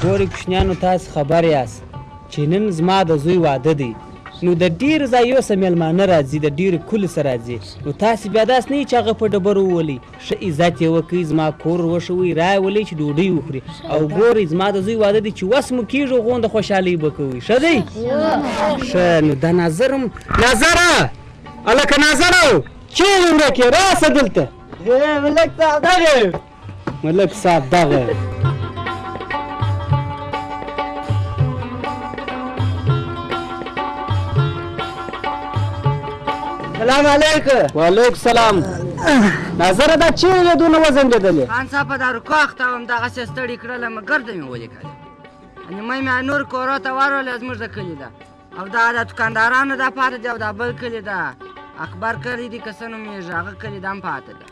ګورئ کوچنیانو، تاسو خبر یاست چې نن زما د زوی واده دی، نو د ډېرو ځایو څخه مېلمانه راځي، د ډېرو کلیو څخه راځي، نو تاسې بیا داسې نه وي چې هغه په ډبرو وولئ، ښه عزت یې وکړئ، زما کور ور وښوئ، را یې ولئ چې ډوډۍ وخوري. او ګورئ زما د زوی واده دی، چې وس مو کېږي غونده خوشحالۍ به کوئ. ښه دی؟ ښه. نو دا ناظر هم، ناظره، هلکه ناظره، چېرې ورک یې؟ راسه دلته. ملک صاحب دغه، ملک صاحب دغه. سلام علیکم. وعلیکم سلام. ناظره، دا چیرې یې دونه وځنډېدلې؟ خان صاحب، په دارو اخته وم، دغسې ستړي کړلم، ګرده مې ولیکله، نیمه مې نور کورو ته ورولې. زموږ د کلي ده او دا د دکاندارانو دا پاتې دی، او دا بل کلي ده، اکبر کلی دی که څه نومېږي، هغه کلي ده هم پاتې ده.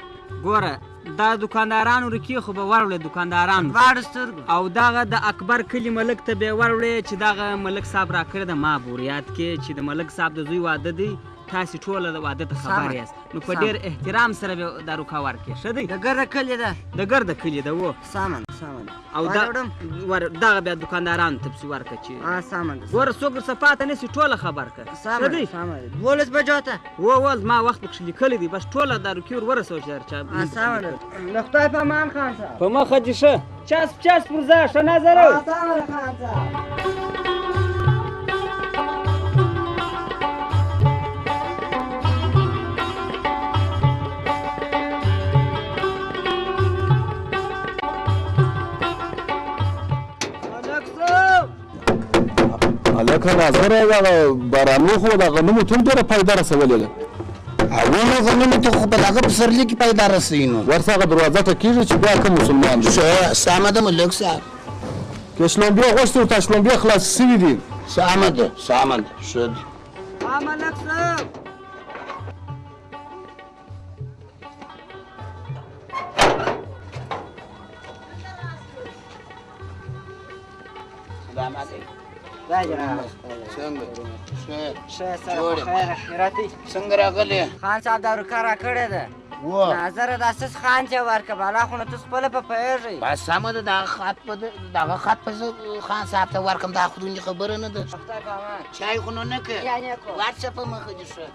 ګوره، دا دکاندارانو رکې خو به وروړې دکاندارانو دواړو سترګو، او دغه د اکبر کلي ملک ته به یې وروړې چې دغه ملک صاحب راکړې ده. ما به وریاد کې چې د ملک صاحب د زوی واده دی، تاسې ټوله د واده ته خبر یاست، نو په ډېر احترام سره به دا روکا ورکړې. ښه دی؟ د ګرده کلي ده. د ګرده کلي ده، و. سمه ده، سمه ده. او دا دغه بیا دکاندارانو ته پسې ورکړه چې سمه ده. ګوره، څوک درڅخه پاته نه سي، ټوله خبر کړه. ښه دی؟ سمه ده. 12 بجو ته. و، زما وخت پکښې لیکلی دی، بس ټوله دا روکې ور ورسوه چې در چا. سمه ده، د خدای په امان خان صاحب. په مخه دې ښه، چسپ چسپ ورځه. ښه نظر. سمه ده خان صاحب. هلکه ناظره، دغه بارانو خو د غنمو ته هم ډېره فایده رسولې ده. هغو غنمو ته خو په دغه پسرلي کې پیدا رسوي. نو ورسه، هغه دروازه ټکېږي چې بیا کوم مسلمان دی. ښه، سمه ده ملک صاحب. که شلومبې غوښتې ورته، شلومبې خلاصې سوي دي. سمه ده، سمه ده، ښه دی. ملک صاحب. سلام علیکم. څنګه؟ ښه سره په خیر خیرت. څنګه راغلې؟ خان صاحب دا روکه راکړې ده. و ناظره، دا سس خان چې ورکه، بالا خو نو ته خپله په پوهېږئ. بس سمه ده، دغه خط په زه خان صاحب ته ورکم، دا خو دونې خبره نه ده. خدای په امان. چای خو نو نه که یعنې کو ورشه، په مخه دې ښه.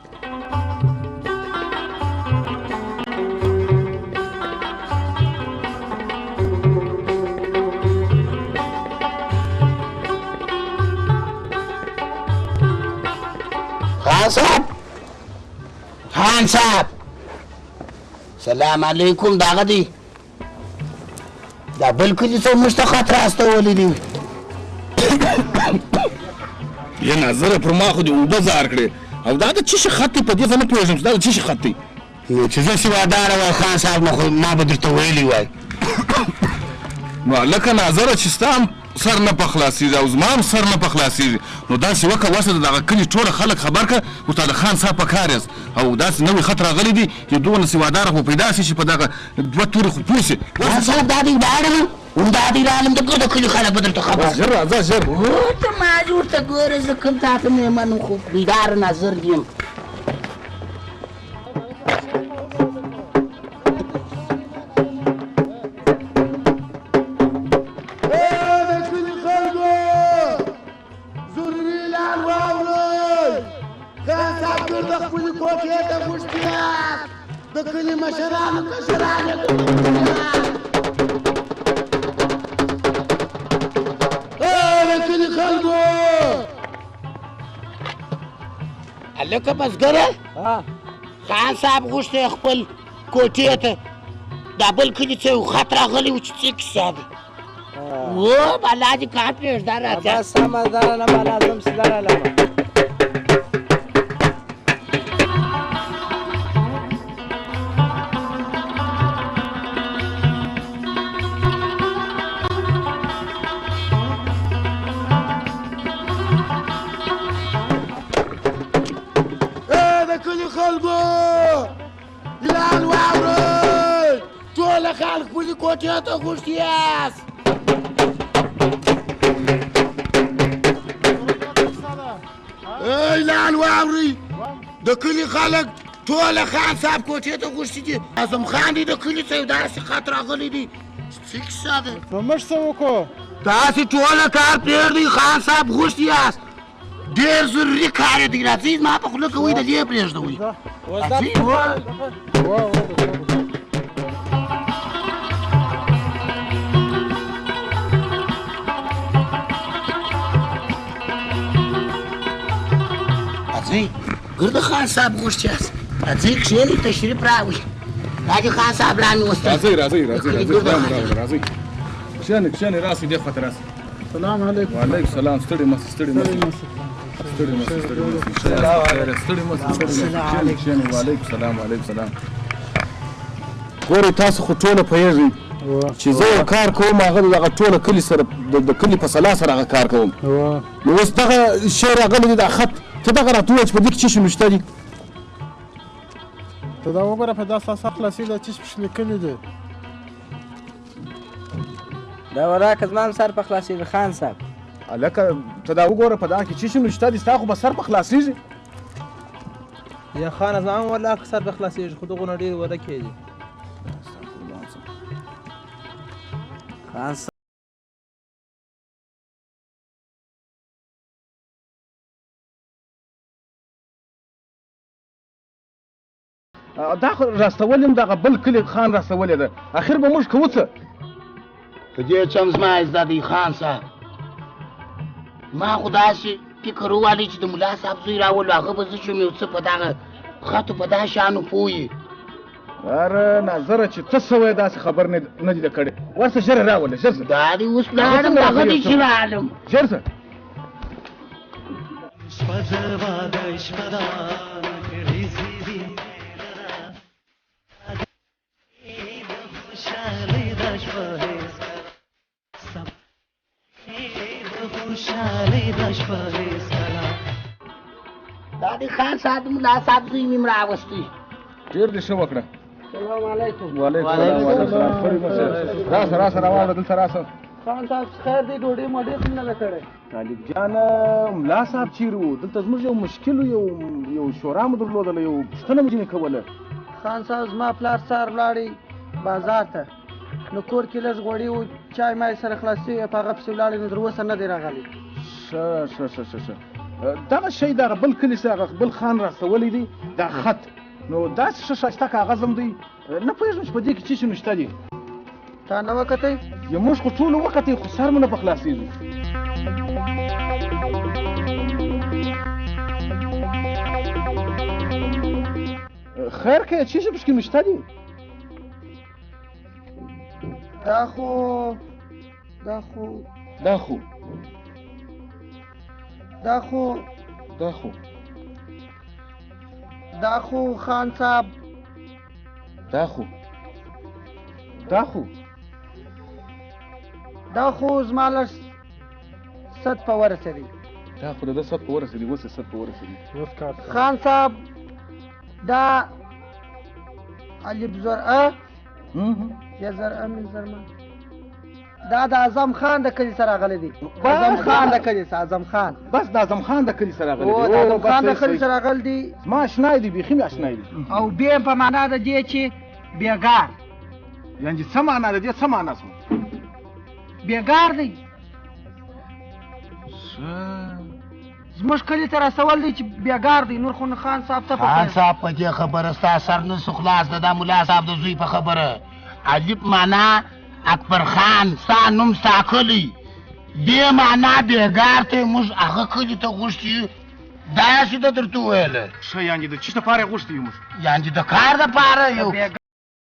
خان صاحب، خان صاحب، سلام علیکم. دغه دی دا بل کلي څه موږ ته خط راستولی دی. یې ناظره، پر ما خو دې اوبه زار کړې، او دا د څه شي خط دی؟ په دې خو نه پوهېږم چې دا د څه شي خط دی. نو چې زه سواداره وای خان صاحب، نو خو ما به درته ویلي وای. نو هلکه ناظره، چې ستا هم سر نه په خلاصېږي او زما هم سر نه په خلاصېږي، نو داسې وکړه، وسه د دغه کلي ټوله خلک خبر کړه، ورته د خان صاحب په کار یاست او داسې نوی خط راغلی دی چې دونه سواداره خو پیدا شي چې په دغه دوه توري خو پوه شي. خان صاحب، دا دی لاړم، همدا دی رالم، د ګرده کلي خلک به درته خبر. ژر راځه، ژر. ته ما دې ورته ګوره، زه کوم تا ته مېلمه خو بیدار نظر یم. د کلي خلکو، ضروري اعلان واورئ! خان صاحب ګرده خپلې کوټې ته غوښتي یاست، د کلي مشرانو کشران یې غوښتي یاست. د کلي خلکو! هلکه بزګره، خان صاحب غوښتی خپل کوټې ته، دا بل کلي څه یو خط راغلی و چې څه کیسه ده. و بلا دې کار پرېږده، راځه. بس سمه ده، لمه لازم سي لمه. د کلي خلکو، اعلان واورئ! ټوله خلک خپلې کوټې ته غوښتي یاست. اعلان واورئ، د کلي خلک ټوله خان صاحب کوټې ته غوښتي دي. اعظم خان دی، د کلي څه یو داسې خط راغلی دی چې څه کیسه ده. نو موږ څه وکړو؟ تاسې ټوله کار پرېږدئ، خان صاحب غوښتي یاست، ډېر ضروري کار یې دی. راځئ زما په خوله کوئ، د دې پرېږدوئ. راځئ. راځئ ګرده خان صاحب غوښتي یاست، راځئ کښېنئ، تشریف راوړئ. دا دې خان صاحب رانیوستل. راځئ راځئ راځئ راځئ راځئ، کښېنئ کښېنئ، راسئ دې خواته راسئ. سلام علیکم. وعلیکم سلام. ستړي مه سئ، ستړي مه سئ، ستړي مه سئ، ستړي مه سئ، ستړي مه سئ، ستړي مه سئ. کښېنئ کښېنئ. وعلیکم سلام وعلیکم سلام. ګورئ تاسو خو ټوله پوهېږئ چې زه یو کار کوم، هغه دغه ټوله کلي سره د کلي په سلا سره هغه کار کوم. نو اوس دغه شی راغلی دی، دا خط، ته دغه راته ووایه چې په دې کښې څه شی نوشته دي. ته دا وګوره، په دا ستا سر خلاصېږي، دا څه شي پکښې لیکلي دي؟ دا ولاکه زما هم سر په خلاصېږي خان صاحب. هلکه ته دا وګوره په دا کې څه شي نوشته دي، ستا خو به سر په خلاصېږي. یا خانه زما هم ولاکه سر په خلاصېږي، خو دغونه ډېر ورکې دي. خان دا خو راستولې هم دغه بل کلي خان راستولې ده، اخر به موږ کوو څه؟ په دې چم زما عزت دی خان صاحب، ما خو داسې فکر ووالی چې د ملا صاحب زوی راولو، هغه به زه شم یو څه په دغه خطو په دا شیانو پوه یي. اره ناظره چې ته څه وایې داسې خبر نه دي کړې، ورسه ژر یې راوله، ژر شه. دا دی اوس لاړم، هغه دی چې راغلم. ژر شه. دا دی خان صاحب، ملا صاحب زوی مې راوستی. ډېر دې ښه وکړه. سلام علیکم. وعلیکم سلام. وعلیکم سلام. ستړي مه سئ. راسه راسه راواوړه دلته راسه. خان صاحب خیر دی، ډوډۍ مو ډېر نه ده کړې. طالب جانه ملا صاحب چېرې و؟ دلته زموږ یو مشکل و، یو شورا مو درلودله، یو پوښتنه مو ځینې کوله. خان صاحب زما پلار سهار ولاړی بازار ته، نو کور کې لږ غوړي و، چای مای سره خلاص شوی، په هغه پسې ولاړی، نو تر اوسه نه دی راغلی. ښه ښه ښه ښه ښه. دغه شی دغه بل کلي سره هغه بل خان راستولی دی دا خط، نو داسې ښه ښایسته کاغذ هم دی، نه پوهېږم چې په دې کې څه شي نوشته دي. تا نه وکتی؟ موږ خو ټولو وکتی، خو سر مو نه په خلاصېږي. خیر که څه شي پکې نوشته دي؟ دا خو دا خو دا خو دا خو دا خو دا خو خان صاحب، دا خو دا خو دا خو زما لږ ست په ورسېدی. دا خو د ده ست په ورسېدی، اوس یې ست په ورسېدی. خان صاحب دا الف زرعه یا زرعه من زرما، دا د اعظم خان د کلي سره راغلی دی. اعظم خان د کلي سره، اعظم خان، بس د اعظم خان د کلي سره راغلی دی. د اعظم خان د کلي سره راغلی دی. زما اشنای دی، بیخي مې اشنای دی. او بې په معنا د دې چې بېګار، یعنې څه معنا د دې، څه معنا سو؟ بېګار دی. زموږ کلي ته رسول دی چې بېګار دی، نور خو نو خان صاحب ته خان صاحب په دې خبره ستا سر نه سو خلاص، د دا ملا صاحب د زوی په خبره. الف معنا اکبر خان، ستا نوم ستا کلی، بې معنا بېګار ته موږ هغه کلي ته غوښتي یو، داسې ده درته وویله. ښه، یعنې د څه دپاره یې غوښتي یو موږ؟ یعنې د کار دپاره یو.